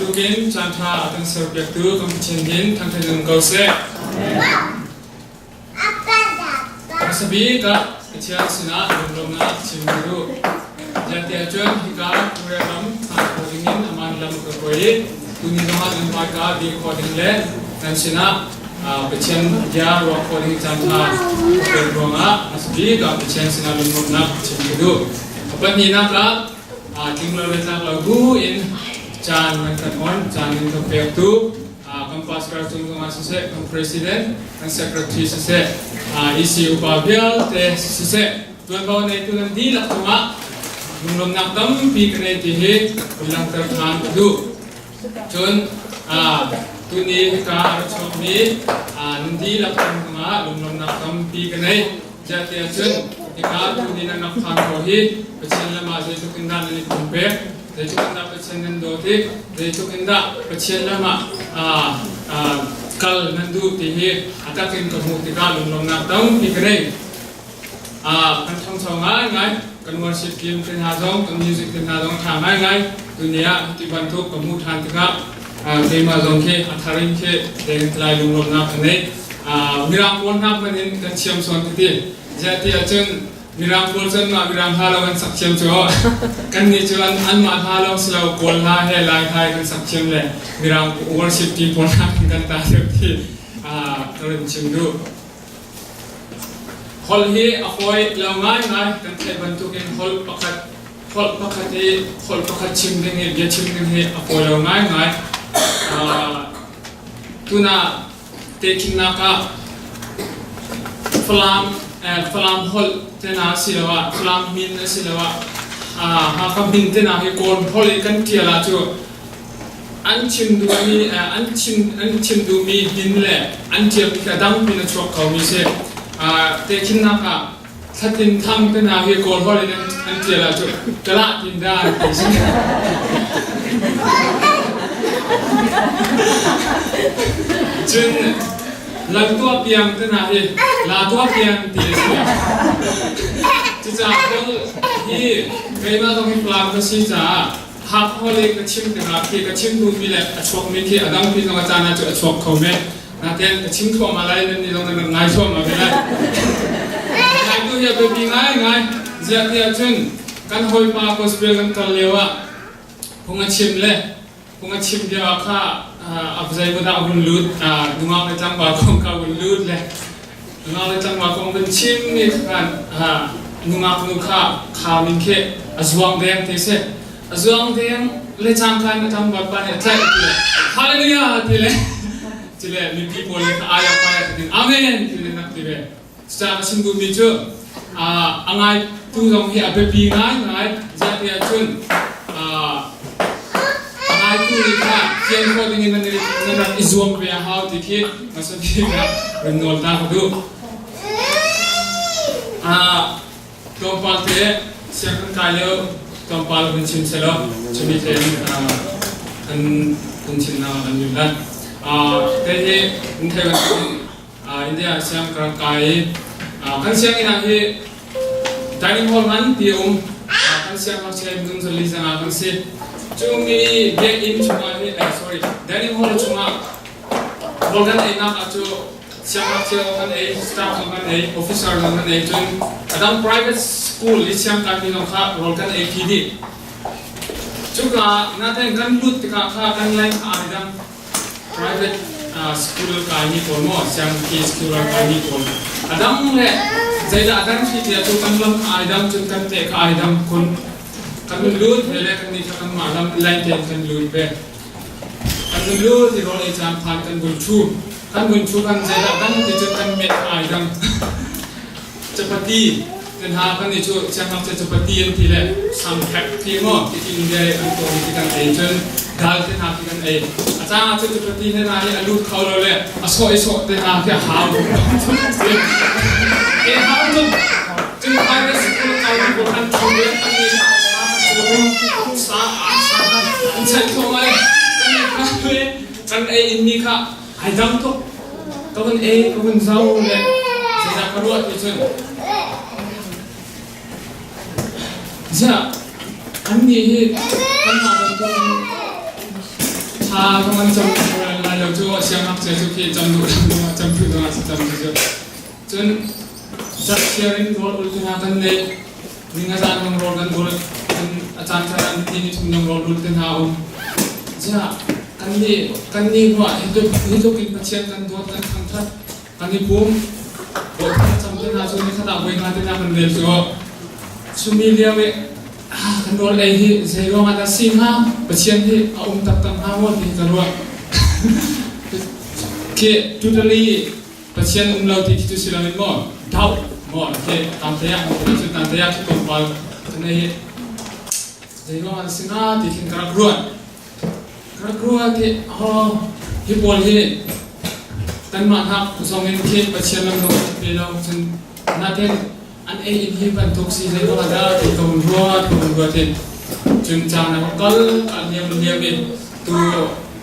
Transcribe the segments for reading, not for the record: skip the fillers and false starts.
bantukin caan ṭha a kan serpiaktu kan Pathian min thangṭhat in um ko seh. Hmasabik ah Pathian sinah lunglawmhnak chim ka duh. Ziah tiah cun hika Korea ram phan kho dingin aman lam ka hruai i tuni zongah nan hmaika dir khawh ding le nan sinah Pathian bia ruah khawh ding caan ṭha ka pek ruangah hmasabik ah Pathian sinah lunglawmhnak chim ka duh. A pahnihnak ah tling lo le tlak lo bu in caan nan kan on, caan nan kan pektu kan pastor cung zongah siseh, kan president, kan secretary siseh, EC upa vialte siseh, tuanvo neitu nan dihlak cungah lunglawmhnak tampi ka nei ti hi hun langhter ṭhan ka duh. Cun tuni hika a ra chuakmi nan dihlak cungah lunglawmhnak tampi ka nei. Ziah tiah cun hika tuni nan rak phan ko hi Pathian lam ah zeitluk in dah nan i pumpek, zeitluk in dah Pathian nan dawt i zeitluk in dah Pathian lam ah kal nan duh ti hi a tak in ka hmuh tikah lunglawmhnak tampi ka nei. Kan ṭhangcho ngaingai, kan worship team te hna zong, kan music te hna zong ṭha ngaingai. Tuni ah hiti bantuk ka hmuh ṭhan tikah keimah zong khi a thar in khi dengtlai lunglawmhnak ka nei. Mirang pawl hna hmanh in kan thiam sawn ka ti. Ziah ti ahcun Mirang pawl cun mah Mirang hla lawng an sak thiam cu kan nih cu anmah hla lawng si lo Kawl hla he Lai hla he kan sak thiam le Mirang worship team pawl hna kan ta deuh ti ka run chim duh. Holh hi a fawi lo ngaingai kan theih bantukin holh pakhat holh pakhat i holh pakhat chim ding hi bia chim ding hi a fawi lo ngaingai. Tuna tehkhinnak ah Falam Falam holh tena asiloah Falam min asiloah Hakha min tena hi Kawl holh i kan ṭial ah cu an chim duhmi an chim an chim duhmi min le an ṭialmi kha dang pin a chuak khomi si. Tehkhinnak ah thlatin thang te hna hi Kawl holh in an ṭial ah cu kalah tin dah an ti si. Cun lan tuah piang te hna hi la tuah piang ti a si. Cucaah hi keimah zong hi Falam ka si caah Hakha le ka chim tikah khi ka chim duhmi le a chuakmi khi a dangpi zong a caan ah cu a chuak kho men. Nain ka chim thluahmah lai nan nih zong nan ngai thluahmah ve lai. Ngai tu hi a biapi ngaingai. Ziah ti ahcun kan hawipa gospel kan kal lio ah phung a chim le phung a chim lio ah kha a zeimaw dah a hun lut nungak le tlangval kong kha hun lut le nungak le tlangval kong van chim ni khan nungak nu kha kham in khi a zuang deng te si a zuang deng le cangka in a tlangval pa nih a tlaih ti le hallelujah ti le ti le mipi pawl nih aya paya ti amen ti le nak ti ve cucaah ka chim duhmi cu a ngai tu zong hi a biapi ngai ngai ziah ti ahcun a ngaitu nih kha fian khawh ding in nan rak i zuam ve a hau ti khi hmasa bik ah run nawl ta ka duh. Tlawmpal te sianginn kai lio tlawmpal hun chim selaw chimi tein kan kan chimnak kan lut lai. Te hi in thei bantukin India siang ka rak kai i kan sianginn ah hi dining hall ngan ti a um. Kan siangngakchia minung zali zanga kan si. Cu mi biakinn chungah hi sorry dining hall chungah rawl kan einak ah cu siangngakchia zong kan ei, staff zong kan ei, officer zong kan ei cun a dang private school i siangkaimi zong kha rawl kan ei pi dih. Cuka natein kan lut tikah kha kan line kha aa dang. Private school kaimi pawl maw siangki school kaimi pawl a dang le zeidah a dang khi tiah cu kan lam kha ai dang cun kan te kha ai dang kun kan lut ve le kan nih kha kan mah lam line tein kan lut ve. Kan lut i rawl ei caan phan kan vun ṭhu. Kan vun ṭhu kan zeidah dang ti cun kan met ai dang. Chapati kan ha kan nih cu siangngakchia chapati an ti le samphek ti maw ti ti India i an tuahmi ti kan ei cun dal te hna khi kan ei. A caan ah cun chapati he hna hi a lut kho lo le a sawh i sawh te hna khi a hau. E hau tuk. Cun private school kai mi pawl an ṭhu le an nih sa sa an chaih thluahmah i kan ei kha kan ei in mi kha ai dang tuk. Ka vun ei ka vun zau le zeidah ka ruah ti cun ziah annih hi kanmah bantukin Thla zong an cam lai lo cu siangngakchia cu khi cam duh lo cam duh zong ah cam cu. Cun zarhchiar in rawl ul te hna kan nei. Ning a zan zong rawl kan dul. Cun a caan caan ah niti ni thum zong rawl dul te hna um. Ziah kan nih kan nih hnuah hi tluk in Pathian kan dawt kan thangthat kan i pum. Bawipa cam te hna cu nikhat ah voi nga te hna kan rel cu. Chumi lio i kan rawl ei hi zei ruangah dah si hnga? Pathian hi a um taktak hnga maw ti ka ruah. Khi totally Pathian um lo ti khi cu si loin maw doubt maw khi tantaya cu tantaya khi tlawmpal kan ei zei ruangah dah si hnga ti khin ka rak ruat. Ka rak ruat i hi pawl hi kanmah hnak zong in khi Pathian lam zong kan pe lo cun natin an ei in hi bantuk si zei ruangah dah ti ka hun ruat ka hun ruat in cun caan a kal a liam liam in tu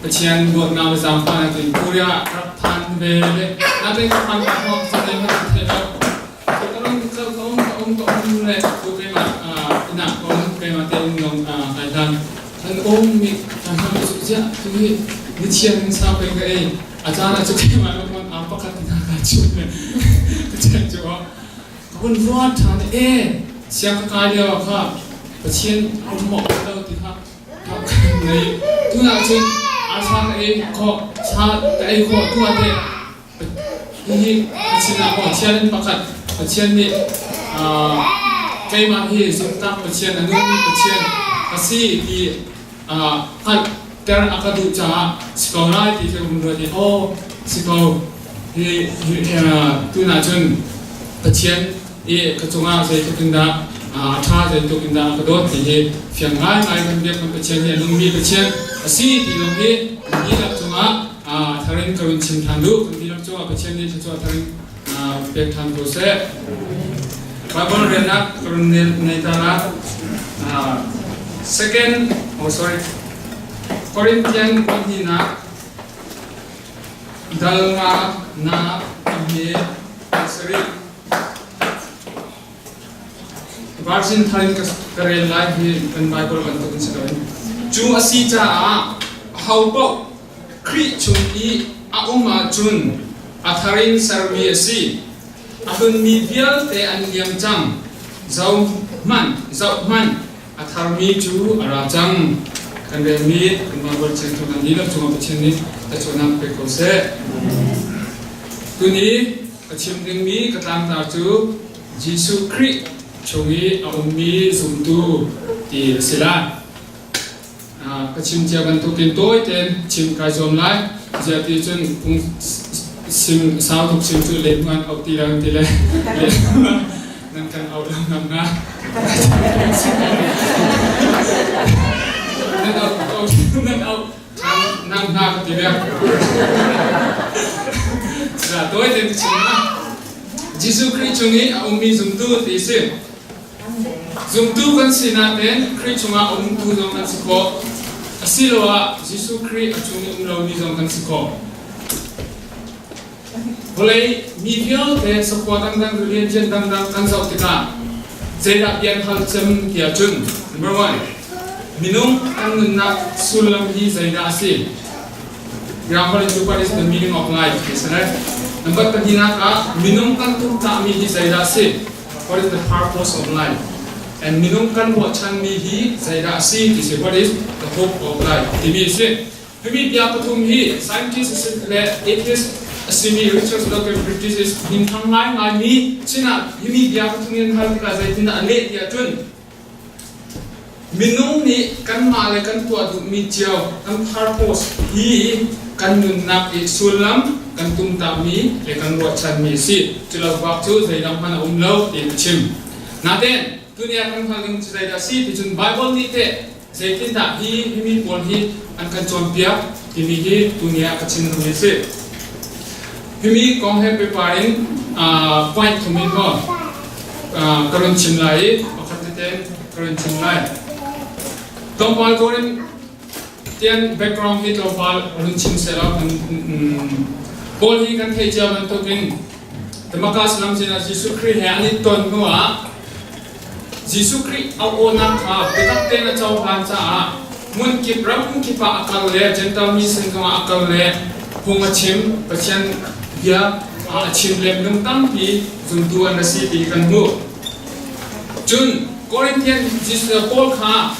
Pathian dawtnak le zaangfahnak in Korea rak phan ve le natin ka phan ka hawk sa te hmanh thei lo ka um ka um ka um ka um le tu keimah ina ka um keimah te um long kai hlan kan um mi kan ham su ziah tu hi ni thiam in sa pe ka ei a caan ah cu keimah lo kon am pakhat na ka chu le ka chen chu Ka hun ruat ṭhan i e siang ka kai lio ah kha Pathian um maw um lo ti kha ka ngei. Tunah cun arsa ka ei khawh, sa ka ei khawh tu ah teh hihi ka sinah maw Pathian in pakhat Pathian nih keimah hi zumhtak Pathian a nungmi Pathian ka si ti hngalhter a ka duh caah si ko lai ti khi ka hun ruat i aw si ko hi tunah cun Pathian i ka cungah zeitluk in dah a ṭha zeitluk in dah a ka dawt ti hi fiang ngaingai kan biak kan Pathian hi a nungmi Pathian a si ti zong hi kan dihlak cungah thar in ka run chim ṭhan duh. Kan dihlak cungah Pathian nih thluachuah thar in pek ṭhan ko seh. Bible relnak ka run nei ta la. Second, oh sorry, Corinthian pahnihnak dal nga na pahnih sarih. Virgin thar in ka rel lai hi kan Bible bantuk in si loin. Cu a si caah aho paoh Khrih chung i a um ahcun a thar in sermi a si. A hlunmi vialte an liam cang. Zohhmanh, zohhmanh, a tharmi cu a ra cang. Kan relmi kan Bible chengtu kan dihlak cungah Pathian nih thluachuahnak pe ko seh. Tuni ka chim dingmi ka tlangtar cu Jesuh Khrih chung i a ummi zumtu ti a si lai. Ka chim cia bantukin tawi tein chim kai zuam lai. Ziah ti cun phung sim sau tuk chim cu lehman auh ti lang ti le nan kan auh lo ngam na. Nan auh nan auh nang hna ka ti bek. Tawi tein chim na. Jesuh Khrih chung i a ummi zumtu ti si. Zumtu kan si nain Khrih chungah a umtu zong kan si khawh. Asiloah Jesuh Khrih a chung i um lomi zong kan si khawh. Vawlei mi vialte sakhua dangdang religion dangdang kan zoh tikah zeidah bia hal cem tiah cun number one, minung kan nunnak sullam hi zeidah a si? Mirang holh in cu what is the meaning of life ti a si lai. Number pahnihnak ah minung kan tumtahmi hi zeidah a si? What is the purpose of life? And minung kan ruahchanmi hi zeidah a si ti si what is the hope of life timi a si. Himi bia pathum hi scientist le atheist a simi Richard Dawkins British minthang ngaingaimi sinah himi bia pathum in hal tikah zeitindah a leh ti ahcun minung nih kanmah le kan tuah duhmi cio kan purpose hi kan nunnak i sullam kan tumtahmi le kan ruahchanmi a si. Cu lo bak cu zeidang hmanh a um lo tiin a chim. Nain tuni ah kan hngalh ding cu zeidah a si ti cun Bible nih teh zeitindah hi himi pawl hi an kan cawnpiak timi hi tuni ah ka chim duhmi a si. Himi kong he pehpar in point thum in maw ka run chim lai i pakhat tete ka run chim lai. Tlawmpal Korin tian background hi tlawmpal run chim sehlaw Paul hi kan theih cia bantukin Damascus lam sinah Jesuh Khrih he an i ton hnuah Jesuh Khrih a awnak kha biatak tein a cohlan caah. Hmunkip ramkip ah a kal le Jentail mi sin zongah a kal le phung a chim, Pathian bia a chim le minung tampi zumtu an ra si ti kan hmuh. Cun Corinthian Paul kha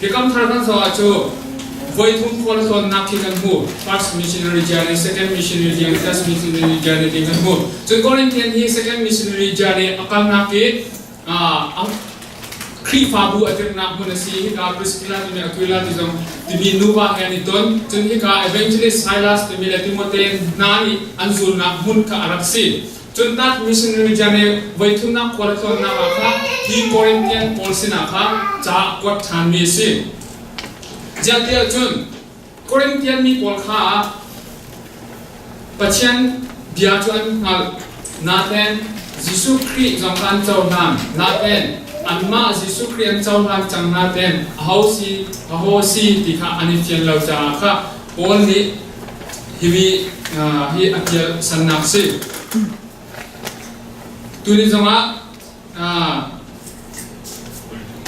Biakam Thar kan zoh ah cu voi thum khual tlawnnak khi kan hmuh. First missionary journey, second missionary journey, third missionary journey ti kan hmuh. Cun Corinthian hi second missionary journey a kalnak i Khrihfabu a dirhnak hmun a si. Hika Priscilla timi Aquila ti zong timi nuva he an i ton. Cun hika evangelist Silas timi le Timote hna nih an zulnak hmun kha a rak si. Cun third missionary journey voi thumnak khual a tlawnnak ah kha hi Corinthian pawl sinah kha ca a kuat ṭhanmi a si. Ziah tiah cun Corinthian mi pawl kha Pathian bia cu an hngalh. Nain Jesuh Khrih zong kha an cohlan. Nain anmah Jesuh Khrih an cohlan cang nain aho si aho si ti kha an i fian lo caah kha Paul nih hi hi a pial sannak si. Tuni zongah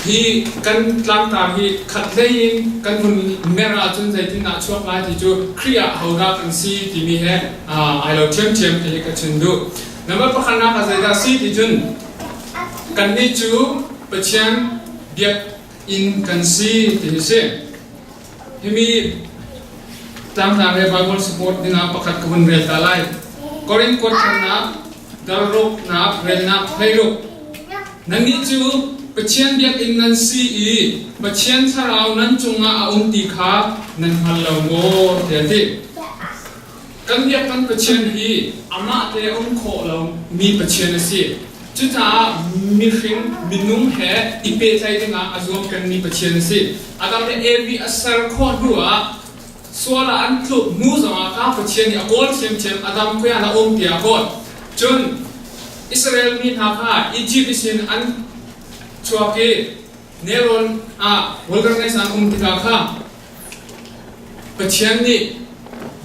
Hi kan tlangtar hi khatlei in kan hun mer ahcun zeitindah chuak lai ti cu Khrih ah hodah kan si timi he ai lo ṭhiamṭhiam ti hi ka chim duh. Number pakhatnak ah zeidah si ti cun kannih cu Pathian biakinn kan si ti hi si. Himi tlangtar he Bible support dingah pakhat ka hun rel ta lai. Korin kuat ṭhannak Darruknak relnak 16. Nannih cu Pathian biakinn nan si i Pathian Thlarau nan cungah a um ti kha nan hngal lo maw? tiah a ti. Kan biak kan Pathian hi amah te a um khawh lomi Pathian a si. Cucaah mihring minung he i pehtlaih dingah a zuam pengmi Pathian a si. Adam le Evi a ser khawh hnuah Sual ah an tluk hnu zongah kha Pathian nih a kawl ṭhiamṭhiam Adam khui ah na um tiah a kawl. Cun Israel mi hna kha Egypt sin an chuak i nelrawn ah wilderness an um tikah kha Pathian nih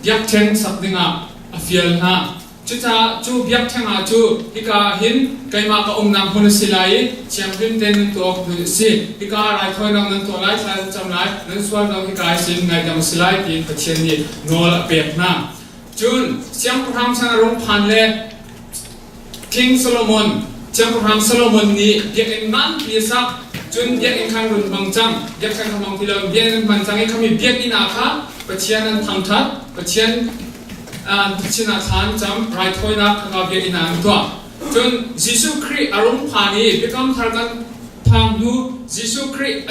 biakṭheng sak dingah a fial hna. Cucaah cu biakṭheng ah cu hika ah hin keimah ka umnak hmun a si lai i thianghlim tein nan tuah awk hmun a si. Hika ah raithawinak nan tuah lai, thla nan cam lai, nan sualnak hika i sin ngaihdam a si lai tiin Pathian nih nawl a pek hna. Cun siangpahrang chan a rung phan le King Solomon, Siangpahrang Solomon nih biakinn nganpi a sak. Cun biakinn khan run hmang cang, biakṭheng kha hmang ti lo, biakinn an hman cang i khami biakinn ah kha Pathian an thangṭhat, Pathian sinah thla an cam, raithawinak kha biakinn ah an tuah. Cun Jesuh Khrih a rung phan i Biakam Thar kan phang hnu Jesuh Khrih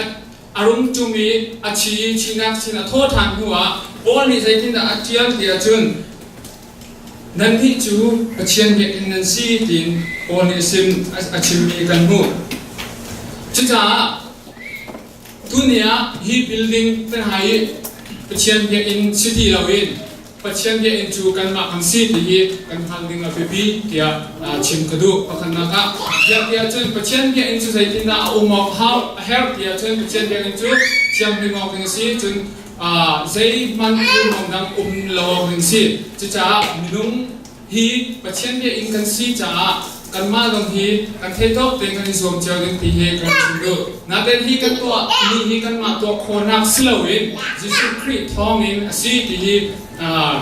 a rung ṭum i a thi i thihnak sin a thawh ṭhan hnuah Paul nih zeitindah a ṭial ti ahcun nannih cu Pathian biakinn nan si tiin Paul nih a chimmi kan hmuh. Cucaah Tuni ah hi building kan hai i Pathian biakinn si ti loin Pathian biakinn cu kanmah kan si ti hi kan hngalh ding a biapi tiah chim ka duh. Pakhatnak ah, biak ti ahcun Pathian biakinn cu zeitindah a um awk hau a herh ti ahcun Pathian biakinn cu thianghlim awk ding a si. Cun zeihmanh dang um lo awk ding a si. Cucaah minung Hi Pathian biakinn kan si caah kanmah zong hi kan theih tawk tein kan i zuam cio ding ti hi kan chim duh. Nain hi kan tuah mi hi kanmah tuah khawhnak si loin Jesuh Khrih thawngin a si ti hi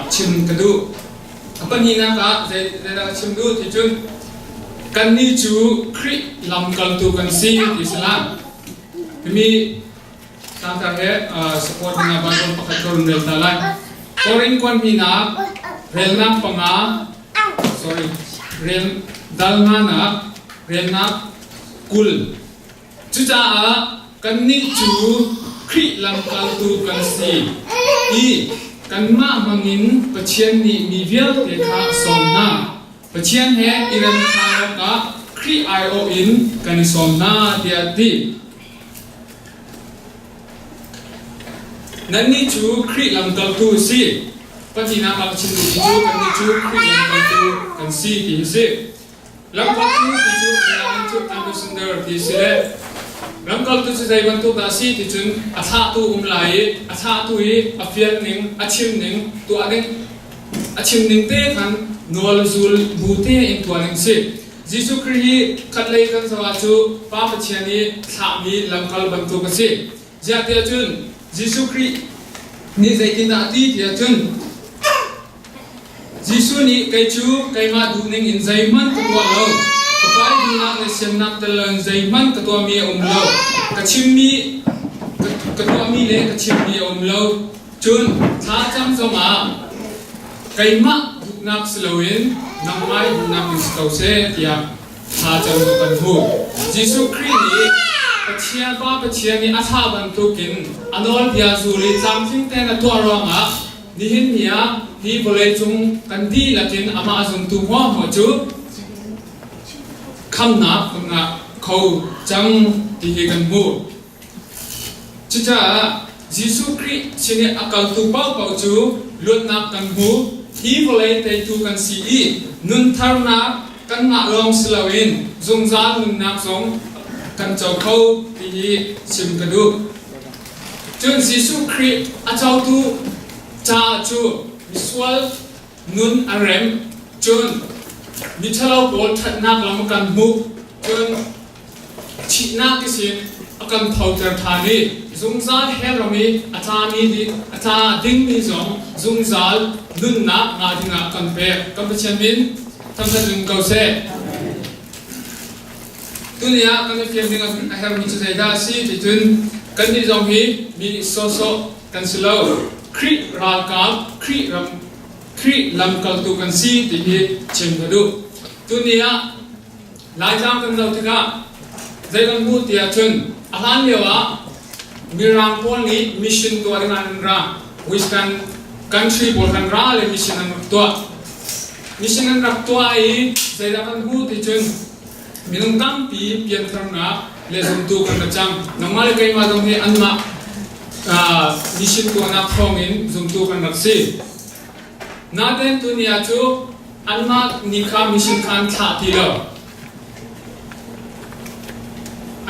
chim ka duh. A pahnihnak ah zeidah ka chim duh ti cun kannih cu Khrih lamkaltu kan si ti si la. Timi Tlangtar he support dingah Bible pakhat ka run rel ta lai. Korin kuanhminak relnak panga sorry rel dal nganak relnak 20. Cucaah kannih cu Khrih lamkaltu kan si i kanmah hmangin Pathian nih mi vialte kha a sawm hna. Pathian he i rem awkah Khrih aiawh in kan i sawm hna tiah a ti. Nannih cu Khrih lamkaltu a si. Pahnihnak ah ka chim duhmi cu kannih cu Khrih lamkaltu kan si ti hi si. Lamkaltu ti cu mirang in cu ambassador ti si le lamkaltu cu zei bantuk dah a si ti cun a thlahtu um lai i a thlahtu i a fial ning, a chim ning, tuah ding, a chim ning te khan nawl zul bu tein tuah ding si. Jesuh Khrih hi khatlei kan zoh ah cu Pa Pathian i thlahmi lamkal bantuk a si. Ziah tiah cun Jesuh Khrih nih zeitindah a ti tiah cun Jesuh nih kei cu keimah duhning in zeihmanh ka tuah lo. Ka Pa i duhnak le siannak tel loin zeihmanh ka tuahmi a um lo. Ka chimmi ka tuahmi le ka chimmi a um lo. Cun thlacam zongah keimah duhnak si loin nangmah i duhnak in si ko seh tiah thlacam cu kan hmuh. Jesuh Khrih nih Pathian Pa Pathian nih a thlah bantukin a nawlbia zul i tlamtling tein a tuah ruangah nihin ni ah hi vawleicung kan dihlak in amah a zumtu hmuahhmuah cu khamnak kan ngah kho cang ti hi kan hmuh. Cucaah Jesuh Khrih sin i a kaltu paohpaoh cu luatnak kan hmu. Hi vawlei teitu kan si i nuntharnak kan ngah lawng si loin zungzal nunnak zong kan co kho ti hi chim ka duh. Cun Jesuh Khrih a cotu caah cu misual nun a rem. Cun miṭhalo pawl ṭhatnak lam kan hmuh. Cun Thihnak sin a kan thoter ṭhan i zungzal hell ram i a tlami a tla dingmi zong zungzal nunnak ngah dingah a kan pek. Kan Pathian min thangṭhat in ko seh. Tuni ah kan i fian ding a herhmi cu zeidah a si ti cun kannih zong hi mi sawhsawh kan si lo. Khrih ralkap, Khrih ram, Khrih lamkaltu kan si ti hi chim ka duh. Tuni ah Laitlang kan zoh tikah zei kan hmuh ti ahcun a hlan lio ah Mirang pawl nih mission tuah ding ah an ra. Western country pawl kan ra le mission an rak tuah. Mission an rak tuah i zeidah kan hmuh ti cun minung tampi piantharnak le zumtu kan ra cang. Nangmah le keimah zong hi anmah mission tuahnak thawngin zumtu kan rak si. Nain tuni ah cu anmah nih kha mission kha an thlah ti lo.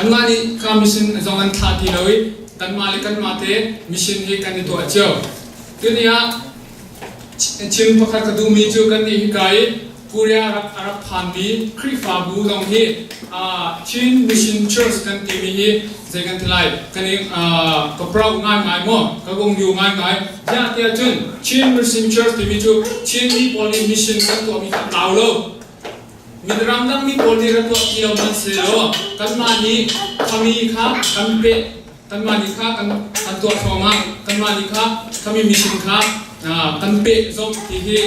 Anmah nih kha mission zong an thlah ti lo i kanmah le kanmah te mission hi kan i tuah cio. Tuni ah chim pakhat ka duhmi cu kan nih hika i Korea rak a rak phanmi Khrihfabu zong hi Chin Mission Church kan timi hi zei kan ti lai kan i ka proud ngaingai maw ka kung yu ngaingai ziah tiah cun Chin Mission Church timi cu Chin mi pawl nih mission kan tuahmi kha tlau lo min ramdang mi pawl nih ra tuah ti lo man se law kanmah nih khami kha kan peh kanmah nih kha kan kan tuah thluahmah kanmah nih kha khami mission kha kan peh zong ti hi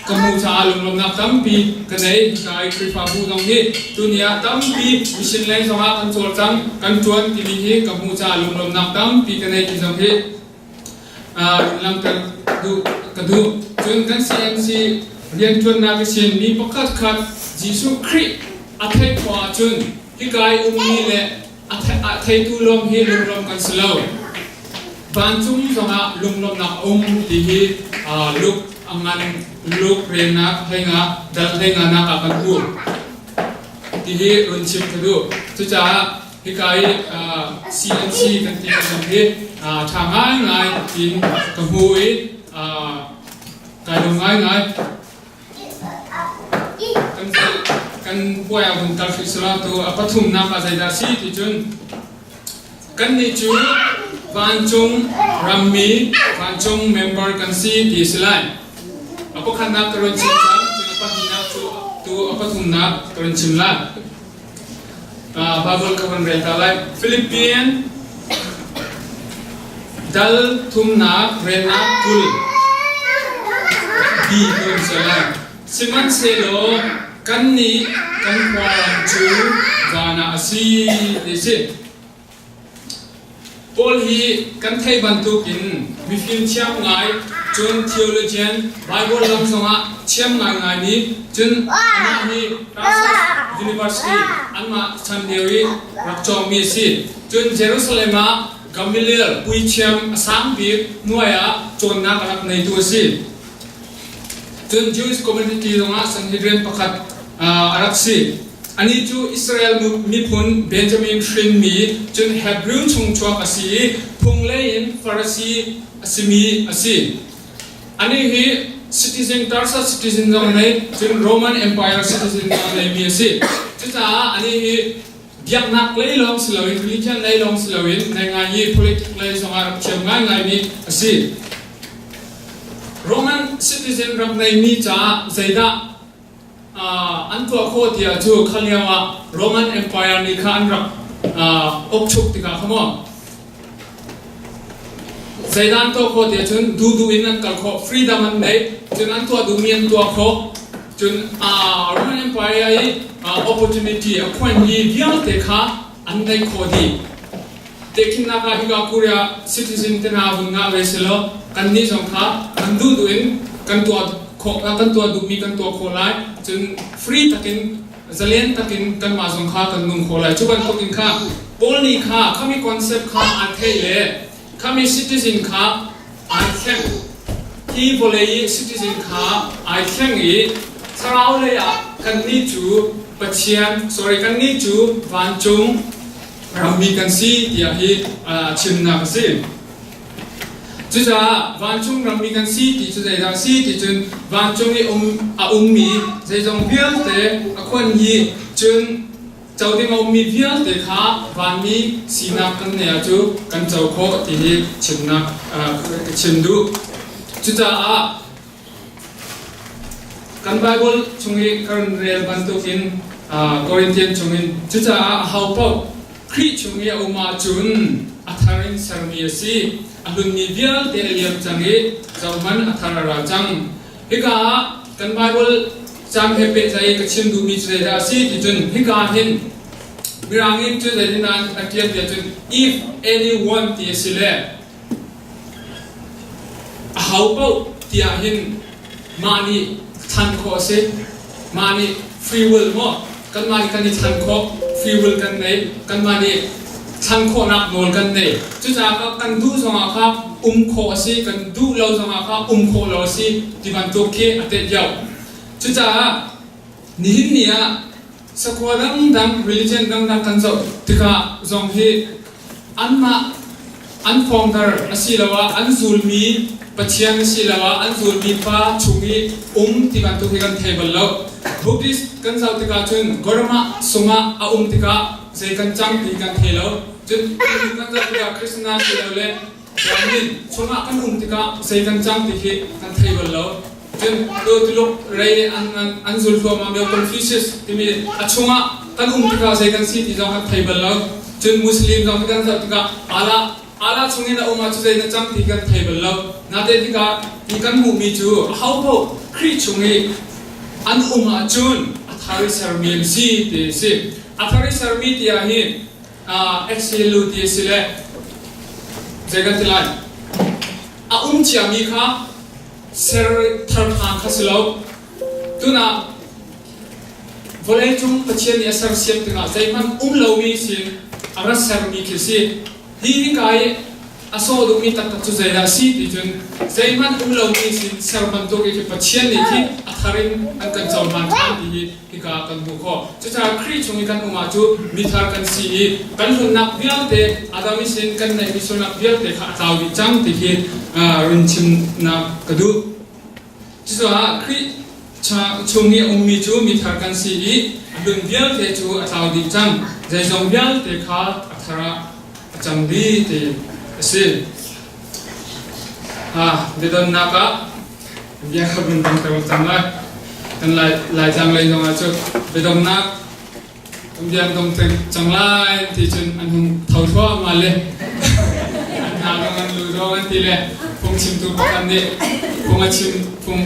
ka hmuh caah lunglawmhnak tampi ka nei. Hika i Khrihfabu zong hi tuni ah tampi mission lei zongah kan cawlcang, kan ṭuan timi hi ka hmuh caah lunglawmhnak tampi ka nei ti zong hi langhter duh ka duh. Cun kan CMC rianṭuannak i mi pakhat khat Jesuh Khrih a theih khawh ahcun hika i ummi le a theitu lawng hi lunglawm kan si lo. Vancung zongah lunglawmhnak a um ti hi luk a ngan luk relnak hleinga dal hleinga nak ah kan hmuh ti hi run chim ka duh. Cucaah hika i CNC kan ti zong hi ṭha ngaingai tiin ka hmu i kai lawm ngaingai. Kan puai ah vun kal hrih sila tu a pathumnak ah zeidah si ti cun kannih cu vancung rammi vancung member kan si ti si lai. A pakhatnak ka run chim cang, cun a pahnihnak cu tu a pathumnak ka run chim lai. Bible ka van rel ta lai. Philippian dal thumnak relnak 20 bi kan si lai. Sihmanhsehlaw kannih kan khuaram cu van ah a si ti si. Paul hi kan theih bantukin mifim thiam ngai, cun theologian, Bible lam zongah thiam ngaingai mi, cun amah hi Tarsus University anmah chan lio i rak cawngmi a si. Cun Jerusalem ah Gamaliel puithiam a sang bik hnuai ah cawnnak a rak neitu a si. Cun Jewish community zongah Sanhedrin pakhat a rak si. Anih cu Israel miphun Benjamin hrinmi cun Hebrew chungchuak a si i phunglei in Farasi a simi a si. Anih hi citizen Tarsus citizen zong nei cun Roman Empire citizen zong neimi a si. Cucaah anih hi Biaknak lei lawng si loin, religion lei lawng si loin, ngaingai i politic lei zongah rak thiam ngaingaimi a si. Roman citizen rak neimi caah zeidah an tuah khawh tiah cu kha lio ah Roman Empire nih kha an rak ukchuk tikah kha maw zeidah an tuah khawh tiah cun duhduh in an kal khawh, freedom an nei, cun an tuah duhmi an tuah khawh. Cun Roman Empire i opportunity a khuanmi vialte kha an neih khawh dih. Tehkhinnak ah hika Korea citizen te hna vun ngah ve selaw kannih zong kha kan duh duh in kan tuah khawh kan tuah duhmi kan tuah khawh lai, cun free takin zalen takin kanmah zong kha kan nung khawh lai. Cu bantuk in kha Paul nih kha khami concept kha aa theih le khami citizen kha ai thleng. Hi vawlei i citizen kha ai thleng i thlarau lei ah kannih cu Pathian, sorry, kannih cu vancung rammi kan si tiah hi chimnak a si. Cucaah vancung rammi kan si ti cu zeidah a si ti cun vancung i um a ummi zeizong vialte a khuan hi cun co ding a ummi vialte kha vanmi sinak kan nei ah cu kan co khawh ti hi chimnak ka chim duh. Cucaah Kan Baibal chung i kan rel bantukin Corinthian chungin cucaah aho paoh Khrih chung i a um ahcun a thar in sermi a si. A hlunmi vialte a liam cang i zohhmanh a thar a ra cang. Hika ah kan Baibal cang he pehtlai i ka chim duhmi cu zeidah a si ti cun hika hin Mirang in cu zeitindah an ṭial tiah cun if anyone ti a si le Aho paoh tiah hin mah nih thlan khawh a si. Mah nih free will maw kanmah nih kan i thlan khawh, free will kan nei, kanmah nih thlan khawhnak nawl kan nei. Cucaah kan duh zongah kha um khawh a si, kan duh lo zongah kha um khawh lo a si ti bantuk khi a teh lio. Cucaah nihin ni ah sakhua dangdang, religion dangdang kan zoh tikah zong hi anmah an founder asiloah an zulmi pathian asiloah an zulmi pa chung i um ti bantuk hi kan thei bal lo. Buddhist kan zoh tikah cun Gorama sungah a um tikah zei kan cang ti kan thei lo. Cun Hindu kan zoh tikah Krishna silole Brahmin chungah kan um tikah zei kan cang ti hi kan thei bal lo. Cun Tuluk rei an an zul thluahmah mi Confucius timi a chungah kan um tikah zei kan si ti zong kan thei bal lo. Cun Muslim zong kan zoh tikah Allah Allah chungin a um ah cu zei na cang ti kan thei bal lo. Natein tikah hi kan hmuhmi cu aho paoh Khrih chung i an um ahcun a thar i sermi an si ti a si. A thar i sermi ti ah hin HCLU ti a si le zei kan ti lai? A um ciami kha ser thar ṭhan kha si lo. Tunah vawleicung Pathian nih a sersiam tikah zeihmanh um lomi sin a ra sermi khi si. Hi hika i a sawh duhmi taktak cu zeidah a si ti cun zeihmanh um lomi sin ser bantuk i khi Pathian nih khi a thar in an kan cohlan ṭhan ti hi hika ah kan hmuh khawh. Cucaah Khrih chung i kan um ah cu mithar kan si i kan hlunnak vialte Adam i sin kan neihmi sualnak vialte kha a tlau dih cang ti hi run chimnak ka duh. Cucaah Khrih chung i a ummi cu mithar kan si i a hlun vialte cu a tlau dih cang. Zeizong vialte kha a thar ah a cang dih ti a si. Biadonnak ah bia kha vun dongter cang lai. Kan lai Laitlang lei zongah cu biadomnak kan bia an dong cang lai ti cun an hung tho thluahmah le an hna dong an lu dong an ti le phungchimtu pakhat nih phung a chim phung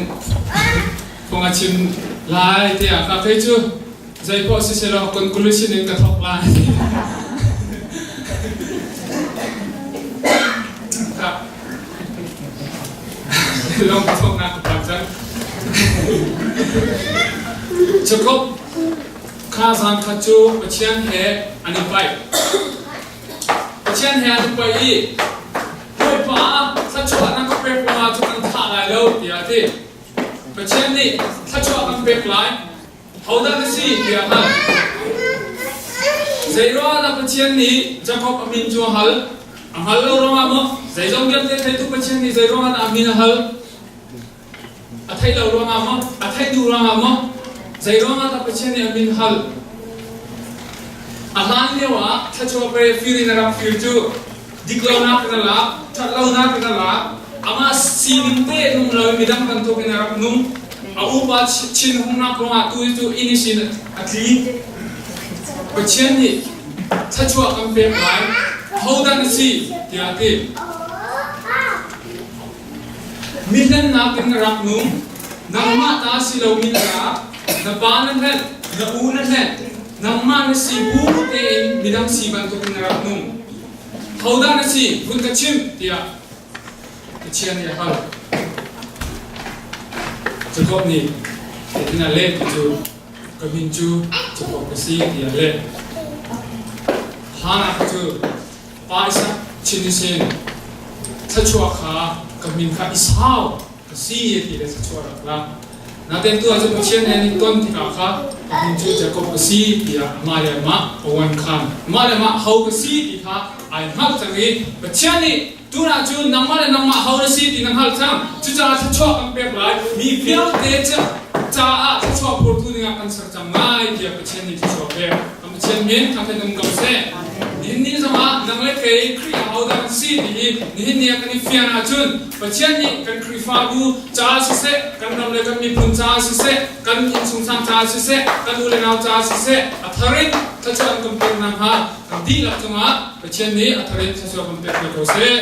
phung a chim lai tiah ka kei cu zei poah si selaw conclusion in ka thawk lai. Lawng thawknak ka phan cang. Jacob kha zan khat cu Pathian he an i paih. Pathian he an i paih i Bawipa thluachuah na ka pek ruangah cu kan thah lai lo tiah a ti. Pathian nih thluachuah kan pek lai. Hodah na si tiah a hal. Zeiruangah dah Pathian nih Jakob a min cu a hal? A hngal lo ruangah maw? Zeizong vialte theitu Pathian nih zeiruangah dah a min a hal? A theih lo ruangah maw? A theih duh ruangah maw? Zeiruangah dah Pathian nih a min hal? A hlan Hlan lio ah thluachuah pe fir in a rak fir cu diklonak in a lak, ṭhatlonak in a lak, amah sining te nung lo in midang bantuk in a rak nung. A upa chin hungnak ruangah tu hi cu inn i sin a tli. Pathian nih thluachuah kan pek lai, hodah na si tiah a ti. Mihlennak in na rak nung, nangmah ta si lomi na lak, na pa na hlenh, na u na hlenh, nangmah na si bu tein midang si bantukin na rak nung. Hodah na si, vun ka chim, tiah Pathian nih a hal. Jakob nih hitin a leh ti cu, ka min cu Jakob ka si, tiah a leh. Hannah cu Pa Isak chin i sin thluachuah kha ka min kha Esau ka si ti le thluachuah rak la. Natein tu ah cun Pathian he an i ton tikah kha ka min cu Jakob ka si tiah amah le amah a uan khan. Amah le amah ho ka si ti kha ai hngalh cang i Pathian nih tunah cun nangmah le nangmah ho na si ti na hngalh cang. Cucaah thluachuah kan pek lai. Mi vialte caah thluachuah phurtu dingah kan ser cang lai tiah Pathian nih thluachuah pek. Kan Pathian min thangṭhat um ko seh. Nihin ni zongah nang le kei Khrih ahodah kan si ti hi nihin ni ah kan i fian ahcun Pathian nih kan Khrihfabu caah siseh, kan ram le kan miphun caah siseh, kan innchungkhar caah siseh, kan u le nau caah siseh, a thar in thluachuah an kan pek nakhnga kan dihlak cungah Pathian nih a thar in thluachuah kan pek ve ko seh.